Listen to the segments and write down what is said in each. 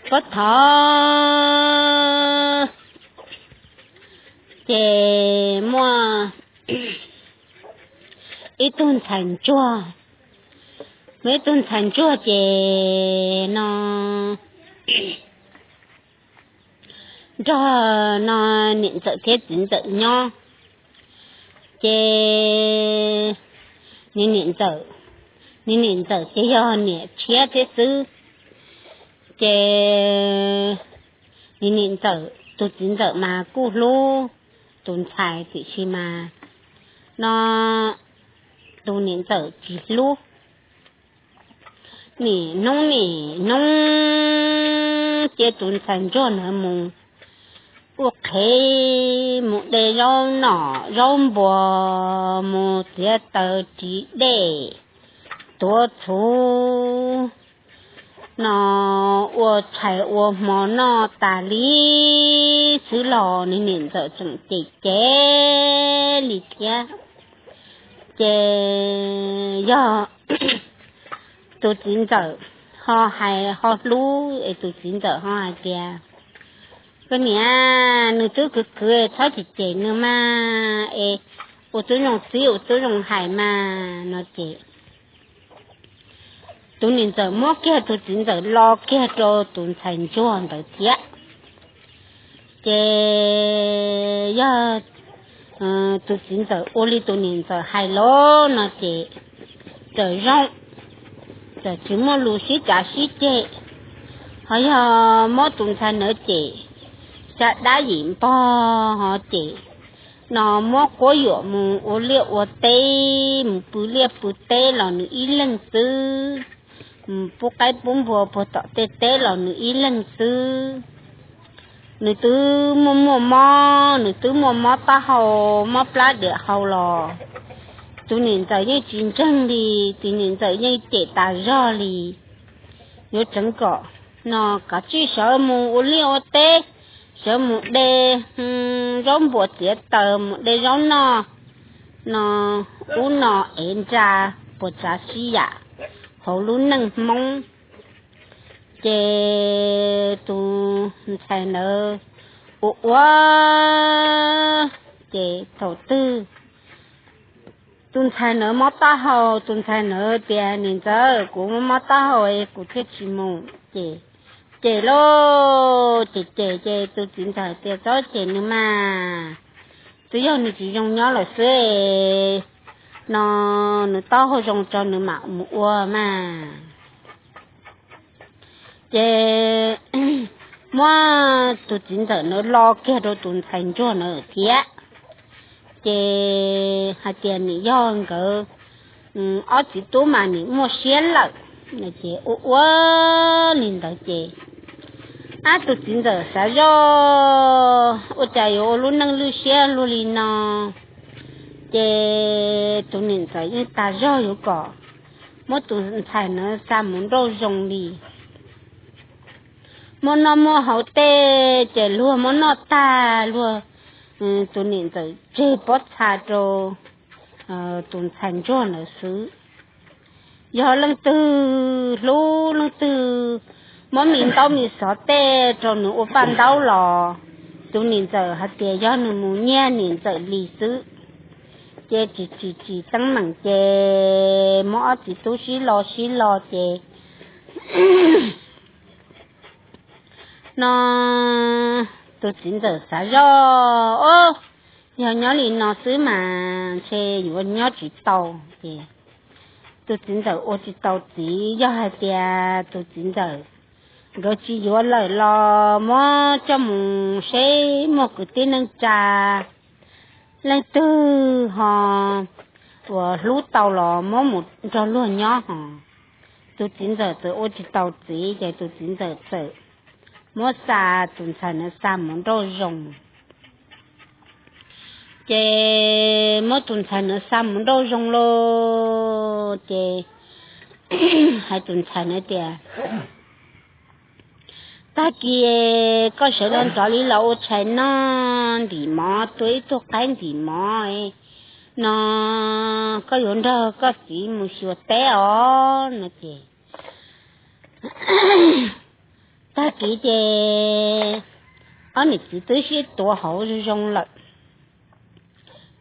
Puag thaum ces muaj ib tug ntxhais ntsuag, muaj ib tug ntxhais ntsuag ces no nrog no niam ntxawm thiab txiv ntxawm nyob. Ces nws niam ntxawm, nws niam ntxawm ces yog niam tshiab thiab xwb. Ces nws niam ntxawm, tus txiv ntxawm mas kuj hlub tus ntxhais tiam sis mas no tus niam ntxawm tsis hlub. Nim hnub nim hnub ces tus ntxhais ntsuag ntawd mus ua qhev, mus de zaub nom zaub npua, mus txiav taws ris dej, tuav txhuv, no ua tshais ua hmo noj tas li xwb los nws niam ntxawm tseem cem cem li thiab. Ces yog tus txiv ntxawm ho hais ho hlub es tus txiv ntxawm ho hais tias, koj niam, nws twb khwv khwv txhob cem cem nws mas es ua tib zoo txib ua tib zoo hais mas no ces tus niam ntxawm muab kiag tus txiv ntxawm lo kiag rau tus ntxhais ntsuag ntawd thiab. Ces yog tus txiv ntxawm ua li tus niam ntxawm hais los no ces txawm zoo, txawm tsis muaj lus sib cav sib ceg. Ho yog muab tus ntxhais ntawd cem, xya dab yim npog ho cem, no muab quab yuam mus ua liaj ua teb, mus pw liaj pw teb los nws ib leeg xwb, mus pub qaib pub npua puag tom tej teb los nws ib leeg xwb. Nws twb muaj muaj mob, nws twb muaj mob taub hau, mob plab diam hau los tus niam ntxawm yeej tsis ntseeg li, tus niam ntxawm yeej cem tas zog li. Yuav tseev kom no kav tsij sawv mus ua liaj ua teb, sawv mus de zaub npua txiav taws mus de zaub noj, no ub no ev nra puas tsav sib yam hauv lub neej Hmoob. Ces tus ntxhais ntawd ua ua, ces thaum twg tus ntxhais ntawd mob taub hau, tus ntxhais ntawd tias, niam ntxawm, kuv mob mob taub hau es kuv thiaj tsis mus. Ces cem lauj, ces cem ces tus txiv ntxawm tias, txhob cem nws mas, twb yog nws tsis zoo nyob lawm xwb, no nws taub hau zoo tso nws mam mus ua mas. Ces muab tus txiv ntxawm ntawd lo kiag rau tus ntxhais ntsuag ntawd thiab. Ces hais tias nim yog nkawd ob txiv tub mas nim muaj siab lawm. Ces ua ua li ntawd ces, ab, tus txiv ntxawm xav zoj, ua cas yuav ua lub neej lwj siab luag li no. Ces tus niam ntxawm yeej tas zog yuav kom muab tus ntxhais ntawd xa mus nrauj zoo li. Muab noj muab haus tej ces luag muab noj tag, luag, tus niam ntxawm tseg pob txha rau tus ntxhais ntsuag ntawd xwb. Yog leej twg hlub leej twg, muab me ntaub me xov tej rau nws ua paj ntaub los tus niam ntxawm hais tias yog nws mus nyiag niam ntxawm li xwb. Ces tsis tsis tsis teeb meem ces muab ob txiv tub sib lo sib lo ces no tus txiv ntxawm xav zoj, o, yog nyob li no xwb mas ntshe yuav nyob tsis tau. Ces tus txiv ntxawm ua tsis tau txiv, yog hais tias tus txiv ntxawm nkawd tsis yuav lawm los muab coj mus seb muaj kwv tij neej tsa leej twg ho uas hlub tau los muab mus nrog luag nyob ho. Tus txiv ntxawm txawm ua tsis tau txiv ces tus txiv ntxawm txawm muab xa tus ntxhais ntawd xa mus nrauj zoo. Ces muab tus ntxhais ntawd xa mus nrauj zoo lauj, ces hais tus ntxhais ntawd tias, tag kis koj sawv los nrov li los ua tshais noj ntim mov, tua ib tug qaib ntim mov no, koj yuav nrog koj txiv mus xyuas teb os no ces Tag kis ces ob niam txiv twb sib tuav hauv zoo zoo lawm.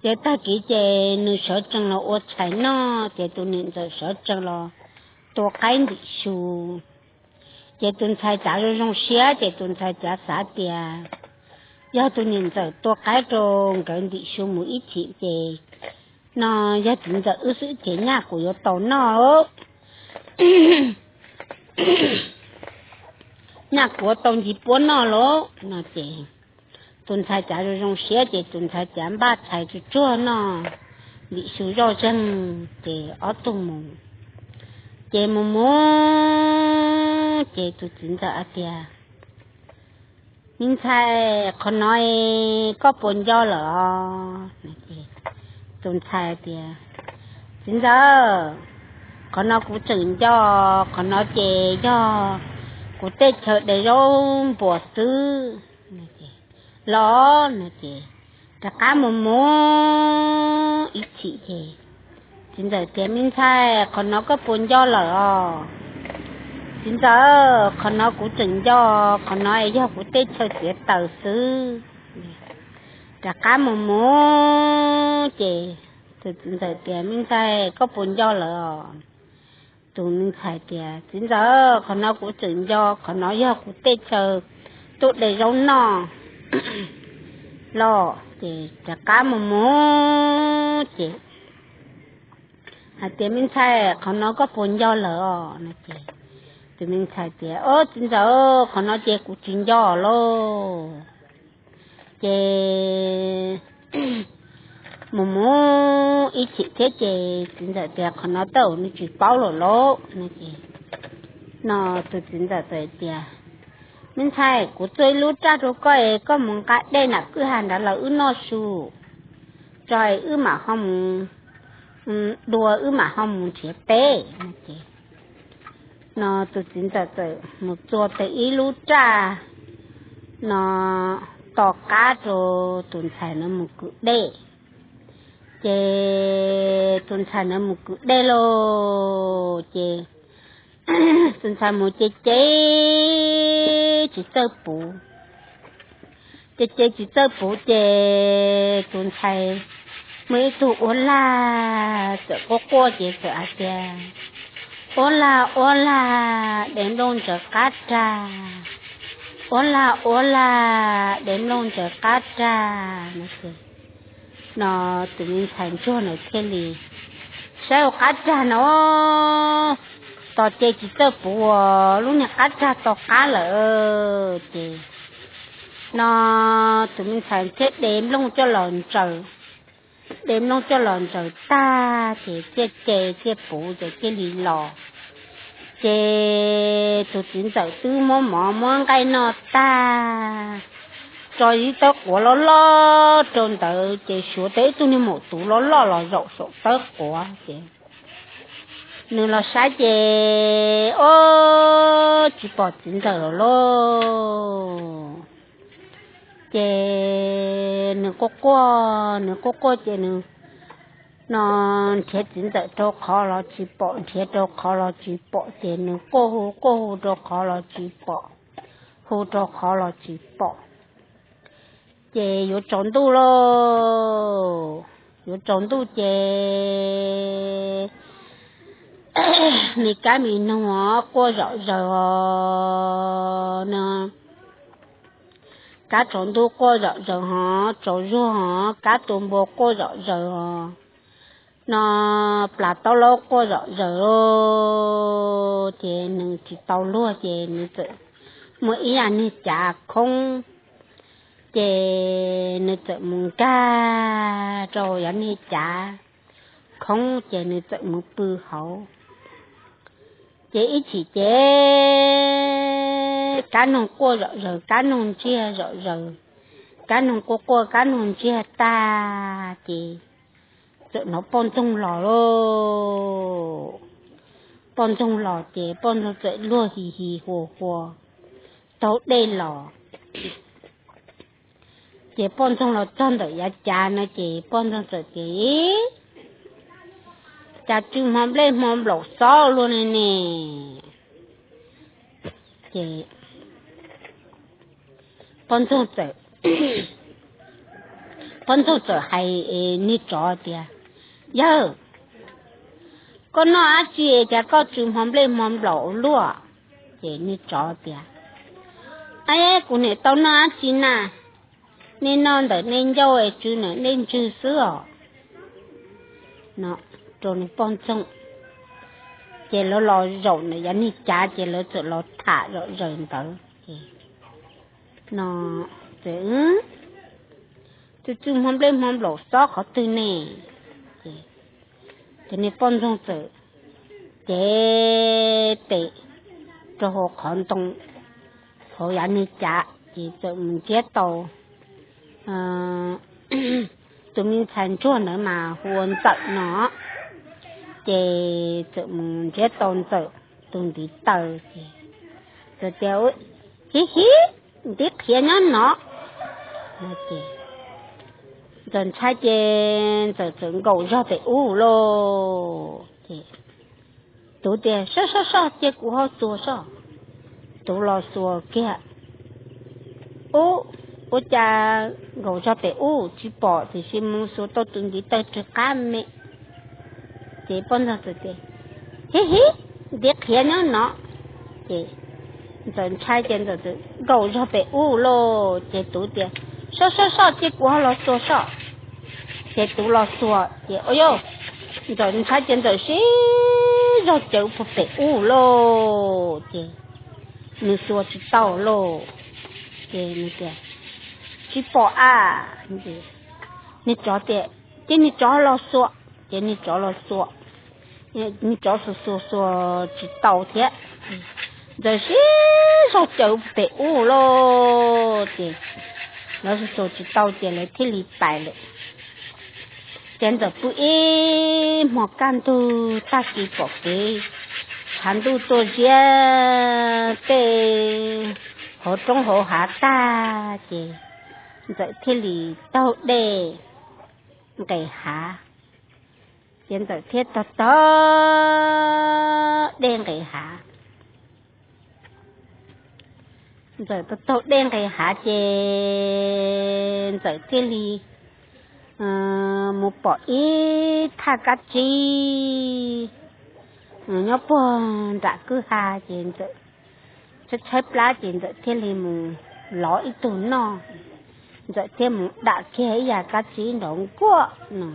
Ces tag kis ces nws sawv tsees los ua tshais noj, ces tus niam ntxawm sawv tsees los tua qaib ntim su. Ces tus ntxhais cav zoo zoo siab, ces tus ntxhais cav xav tias yog tus niam ntxawm tua qaib rau nkawd ntim su mus ib chim ces no yog txiv ntxawm wb xwb ces nyaj kuv yuav tau noj, nyaj kuv yuav tau ncig puab noj lauj no ces tus ntxhais cav zoo zoo siab ces tus ntxhais cav npaj tshais tsuag tsuag noj, ntim su zoj zeeg, ces ob tug mus. Ces mus mus ces tus txiv ntxawm hais tias, Me ntxhais, qhov no koj puas nco lawm os? Tus ntxhais tias, Txiv ntxawm, qhov no kuv tseem nco, qhov no ces yog kuv tej chaw de zaub npuas xwb. Los no ces rov qab mus mus ib chim ces txiv ntxawm tias, Me ntxhais, qhov no koj puas nco lawm os? Txiv ntxawm, qhov no kuv tseem nco, qhov no yog kuv tej chaw txiav taws xwb. Rov qab mus mus ces tus txiv ntxawm tias, Me ntxhais, koj puas nco lawm os? Tus me ntxhais tias, Txiv ntxawm, qhov no kuv tseem nco, qhov no yog kuv tej chaw tuaj de zaub noj. Los ces rov qab mus mus ces hais tias, Me ntxhais, qhov no koj puas nco lawm os? No ces tus me ntxhais tias, Ob, txiv ntxawm, qhov no ces kuv tsis nco lauj. Ces mus mus ib chim thiab ces txiv ntxawm tias, Qhov no tej zaum nws tsis paub lawm lauj. No tus txiv ntxawm txawm tias, Me ntxhais, kuv txuag ib lub raj rau koj es koj mus nqa dej nram kwj ha nrad los wb noj su, tso es wb mam ho mus dua, wb mam ho mus nrhiav peb. No ces no tus txiv ntxawm txawm mus txuag tau ib lub raj no to qab rau tus ntxhais ntawd mus kwm dej. Ces tus ntxhais ntawd mus kwm dej lauj ces tus ntxhais mus ces ces tsis txawj puv. Ces ces tsis txawj puv ces tus ntxhais muaj ib tug uab lag txawm quaj quaj ces txawm hais tias, Uab lag uab lag, de nplooj ntsaws qab rag, uab lag uab lag, de nplooj ntsaws qab rag. No tus me ntxhais ntsuag ntawd thiaj li saib ua qab rag no tos ces tsis txawj puv uas lub niag qab rag to qab lawm ces no tus me ntxhais thiaj de nplooj coj los ntsaws, de nplooj coj los ntsaws tag ces thiaj ce thiaj puv ces thiaj li los. Ces tus txiv ntxawm twb muab mov muab nqaij noj tag, tso ib tawb quav loj loj rau ntawd ces suav tau ib tug niag maum tuv loj loj los zaum saum tawb quav ces nws los saib ces ob, tsis pom txiv ntxawm lawm lauj. Ces nws quaj quaj, nws quaj quaj ces nws no nrhiav txiv ntxawm rau qhov los tsis pom, nrhiav rau qhov los tsis pom ces nws quaj hu quaj hu rau qhov los tsis pom, hu rau qhov los tsis pom. Ces yuav tsaus ntuj lauj, yuav tsaus ntuj ces me kab me noog quaj zom zaws os no, kab tsaus ntuj quaj zom zaws hos, tsaus zuag hos, kab tua npua quaj zom zaws hos no, plas taub laub quaj zom zaws os. Ces nws tsis tau luag ces nws txawm muaj ib yav niag cav khoob, ces nws txawm mus nkag rau yav niag cav khoob ces nws txawm mus pw hauv. Ces ib chim ces kab noog quaj zom zaws, kab noog ntsiag zom zaws, kab noog quaj quaj kab noog ntsiag tag ces txawm hnov poj ntxoog los lauj. Poj ntxoog los ces poj ntxoog txawm luag his his huas huas taug dej los. Ces poj ntxoog los txog ntawm yav cav no ces poj ntxoog txawm tias, Ib, cas tsw hmo nplej hmo nplaum xob luaj li ne? Ces poj ntxoog txawm, poj ntxoog txawm hais niag tsov tias, Yawg, koj noj dab tsi cas koj tsw hmo nplej hmo nplaum ua luaj? Ces niag tsov tias, Ab, kuv niam tau noj dab tsi na? Nej noj ntawm nej ncauj es tsw ntawm nej ntswg xwb os. No, rau niag poj ntxoog. Ces lawv los zaum ntawm yav niag cav ces lawv txawm los tham zom zaws ntawd. No, txawm, Tsw tsw hmo nplej hmo nplaum xob qhov twg ne? Ces, ces niag poj ntxoog txawm cev tes rau hauv qhov ntoo hauv yav niag cav ces txawm mus nrhiav tau tus me ntxhais ntsuag ntawd mas hu ua Ntxawm no. Ces txawm mus nrhiav tau Ntxawm tus ntiv taw ces txawm tias, Hiv hiv, ntiv qhiav nyob no. Ces Ntxawm ntshai ces Ntxawm txawm nkaum zog pem ub lauj. Ces Tuv tias, Soj soj soj, cia kuv ho xuas soj. Tuv los xuas kiag. Ub, ua cas nkaum zog pem ub tsis pom, tiam sis mus xuas tau tus ntiv taw rwg qab me. Ces poj ntxoog txawm tias, Hiv hiv, ntiv qhiav nyob no. Ces Ntxawm ntshai ces Ntxawm txawm nkaum zog pem ub lauj. Ces Tuv tias, Soj soj soj, cia kuv ho los xuas soj. Ces Tuv los xuas ces, ua yauj, Ntxawm ntshai ces Ntxawm siv zog cawv puag pem ub lauj. Ces nws xuas tsis tau lauj. Ces nws tias, Tsis pom a. Niag tsov tias, Cia niag tsov los xuas. Ces niag tsov los xuas, niag tsov xuas xuas xuas tsis tau thiab. Ntxawm siv zog cawv pem ub lauj. Ces lawv xuas xuas tsis tau ces lawv thiaj li pais lawm. Ces Ntxawm pw ib hmo kaj ntug tag kis pom kev tshav ntuj tuaj ziab tej hauv roob hauv hav tag ces Ntxawm thiaj li taug dej nqes hav. Ces Ntxawm thiaj taug taug dej nqes hav. Ntxawm taug taug dej nqes hav ces Ntxawm thiaj li mus pom ib thaj kab tsib nyob puag nram kwj ha ces Ntxawm tshaib tshaib plab ces Ntxawm thiaj li mus lov ib tug noj. Ntxawm thiaj mus dam kiag ib yam kab tsib nrov nkuaj no.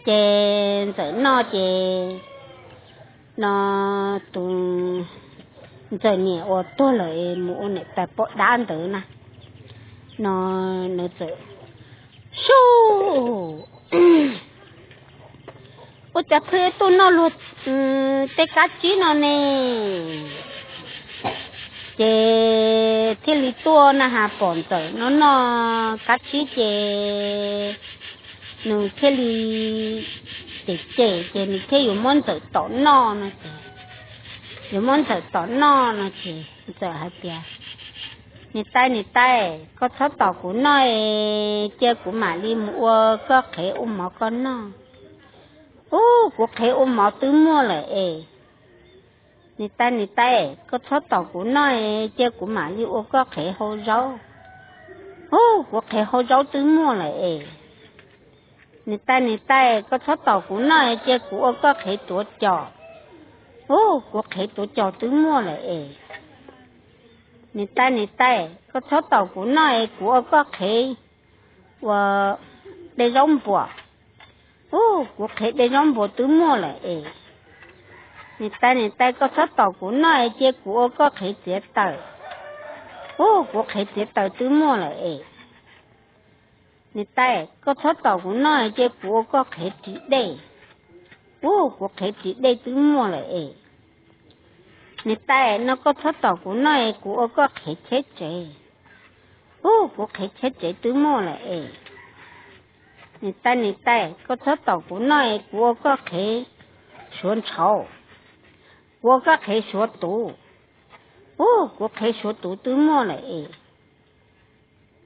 Ces Ntxawm noj ces no tus Ntxawm niam uas tuag lawm mus ua niam tais poj dab ntawd na, no nws txawm, Sub! Ua cas pheej tuaj noj luag tej kab tsib no ne? Ces thiaj li tuaj na has pom Ntxawm no noj kab tsib ces nws thiaj li cem cem ces nws thiaj yuav muab Ntxawm tom noj no ces, yuav muab Ntxawm tom noj no ces Ntxawm hais tias, Niam tais, niam tais, koj txhob tom kuv noj es cia kuv mam li mus ua koj qhev ua mov koj noj. Ub, kuv qhev ua mov twb muaj lawm es. Niam tais, niam tais, koj txhob tom kuv noj es cia kuv mam li ua koj qhev hau zaub. Ub, kuv qhev hau zaub twb muaj lawm es. Niam tais, niam tais, koj txhob tom kuv noj es cia kuv ua koj qhev tuav cos. Ub, kuv qhev tuav cos twb muaj lawm es. Niam tais, niam tais, koj txhob tom kuv noj es kuv ua koj qhev ua dej zaub npuas. Ub, kuv qhev dej zaub npuas twb muaj lawm es. Niam tais, niam tais, koj txhob tom kuv noj es cia kuv ua koj qhev txiav taws. Ub, kuv qhev txiav taws twb muaj lawm es. Niam tais, koj txhob tom kuv noj es cia kuv ua koj qhev ris dej. Ub, kuv qhev ris dej twb muaj lawm es. Niam tais, no koj txhob tom kuv noj es kuv ua koj qhev cheb tsev. Ub, kuv qhev cheb tsev twb muaj lawm es. Niam tais, niam tais, koj txhob tom kuv noj es kuv ua koj qhev suav ntshauv. Kuv ua koj qhev suav tuv. Ub, kuv qhev suav tuv twb muaj lawm es.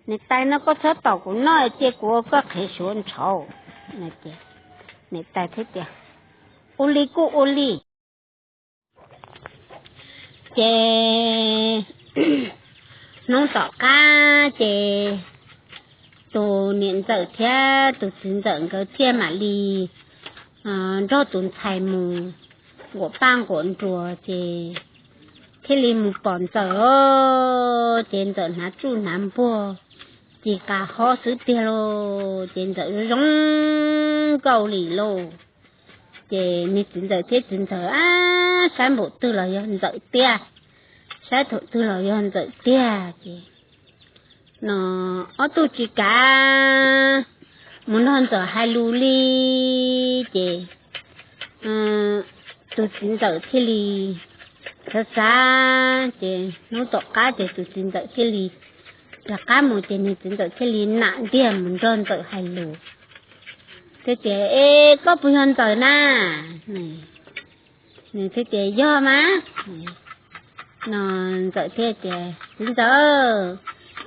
Niam tais, no koj txhob tom kuv noj es cia kuv ua koj qhev suav ntshauv. Niam tais thiaj tias, Ua li kuj ua li. Ces hnub tom qab ces tus niam ntxawm thiab tus txiv ntxawm nkawd thiaj mam li nrog tus ntxhais mus nquam paj nquam nruas ces thiaj li mus pom ntxawm os. Ces ntxawm hnav tsuj hnav npuag ci qas hob xwb tiag lauj. Ces ntxawm zoo nkauj li lauj. Ces niag txiv ntxawm thiab txiv ntxawm ab saib npaum twg los yog ntxawm tiag, saib thaum twg los yog ntxawm tiag. Ces no ob tug tsis kam mus nrog ntxawm hais lus li. Ces tus txiv ntxawm thiaj li xav xav ces hnub tom qab ces tus txiv ntxawm thiaj li rov qab mus ces niag txiv ntxawm thiaj li nam ntiag mus nrog ntxawm hais lus thiab tias, Es koj puas yog ntxawm na? Nws thiaj tias, Yog mas. No ntxawm thiaj tias, Txiv ntxawm,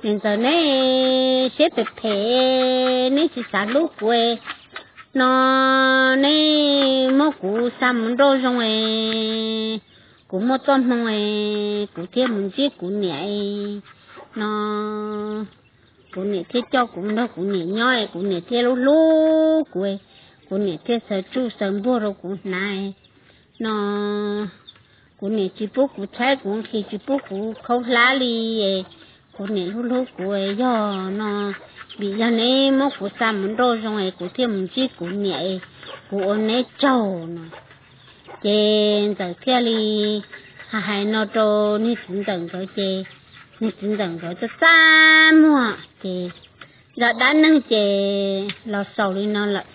niam ntxawm neb siab phem phem, neb tsis xav hlub kuv no, neb muab kuv xa mus nrauj zoo es kuv muaj txoj hmoo es kuv thiaj mus ntsib kuv niam no, kuv niam thiaj coj kuv nrog kuv niam nyob es kuv niam thiaj hlub hlub kuv, kuv niam thiaj xaws tsuj xaws npuag rau kuv hnav no, kuv niam tsis pub kuv tshaib kuv nqhis tsis pub kuv khaub hlab li. Kuv niam hlub hlub kuv yog no, vim yog neb muab kuv xa mus nrauj zoo es kuv thiaj mus ntsib kuv niam, kuv ua neb tsaug no. Ces ntxawm thiaj li hais hais no rau niag txiv ntxawm nkawd ces niag txiv ntxawm nkawd txaj txaj muag ces zaj dab neeg ces los xaus li no lawm,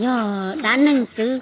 yog dab neeg xwb.